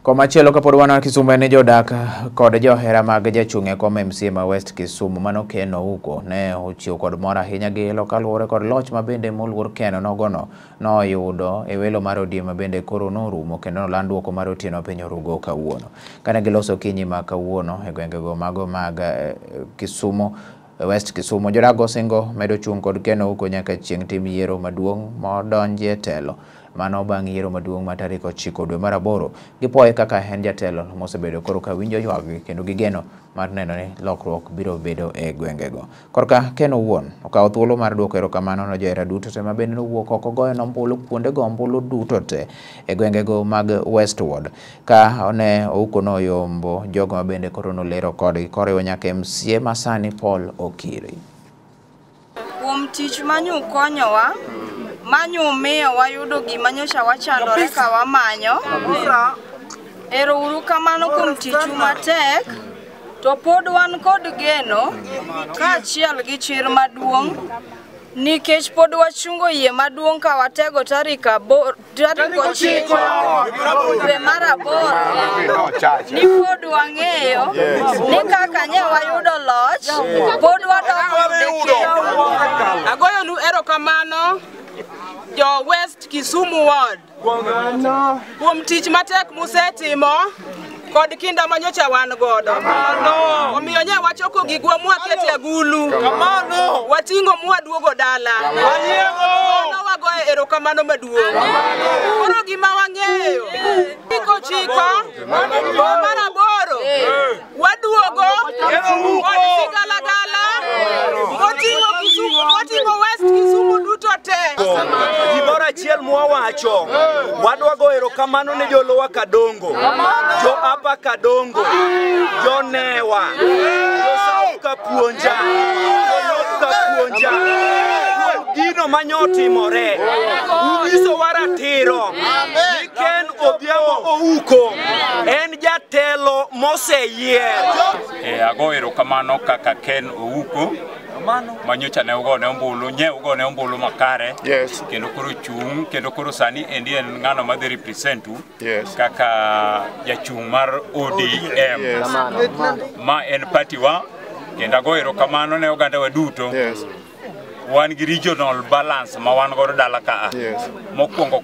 Komachielo kapod wan Kisumu en jodak kod johera mag jachung' e kom MCA ma West Kisumu mano Ken Ouko ne ochiwo kod mor ahinya gi ilo kaluwore kod loch ma bende moluor Ken onogono noyudo e welo mar ODM ma bende koro norumo kendo noland duoko mar otieno piny orugo kawuono. Kane giloso okinyi ma kawuono e gwengego mago mag Kisumu West Kisumu, jodak osingo medo chung' kod Ken Ouko nyaka chieng' tim yiero maduong' modonjie telo. Mano bang' yiero maduong' ma tarik 9 dwe mar 8 gipuoye kaka en jatelo mosebedo koro ka winjo ywakgi kendo gigeno mar neno ni lokruok biro bedo e gwengego. Korka Ken owuon okawo thuolo mar duoko erokamano ne johera duto te ma bende nowuok oko goyo ombulu kuondego ombulu duto te e gwengego mag West Ward ka ne Ouko noyombo jogo ma bende koro nolero kodgi koriwo nyaka MCA masani Paul Okiri. Kuom tich manyu konyowa manyu miyo wayudo gima nyocha wachandore ka wamanyo. Ero uru kamano kuom tichu matek, to pod wan kod geno kaachiel gi chir maduong' nikech pod wachungo yie maduong' ka watego tarik 9 dwe mar 8 ni pod wang'eyo ni kaka nye wayudo loch pod wadok. Agoyonu erokamano jo West Kisumu Ward kuom tich matek musetimo kod kinda manyocha wan godo. Omiyo nye wachoko gigwa mwakete agulu, wating'o mwaduogo dala. Mano wagoyo erokamano maduong'. Koro gima wang'eyo, 9 mar 8 waduogo kod sigalagala moting'o Kisumu, moting'o West Kisumu duto te. Gimoro achiel mwawacho, wadwa goyo erokamano ne jolowa Kadongo, jo Upper Kadongo, jo Newa, jo South Kapuonja, jo North Kapuonja. Gino manyotimore, unyisowa ratiro ni Ken Odhiambo Ouko en jatelo moseyier. Ago erokamano kaka Ken Ouko manyocha ne ugone ombulu, nye ugone ombulu makare. Yes. Kendo koro chung', kendo koro sani endi en ng'ano madhi representu Yes. kaka jachung' mar ODM. Yes. Ma en party wa, kendo ago erokamano ne oganda wa duto. Yes. Wan gi regional balance ma wan godo dala ka. Yes. Mokwongo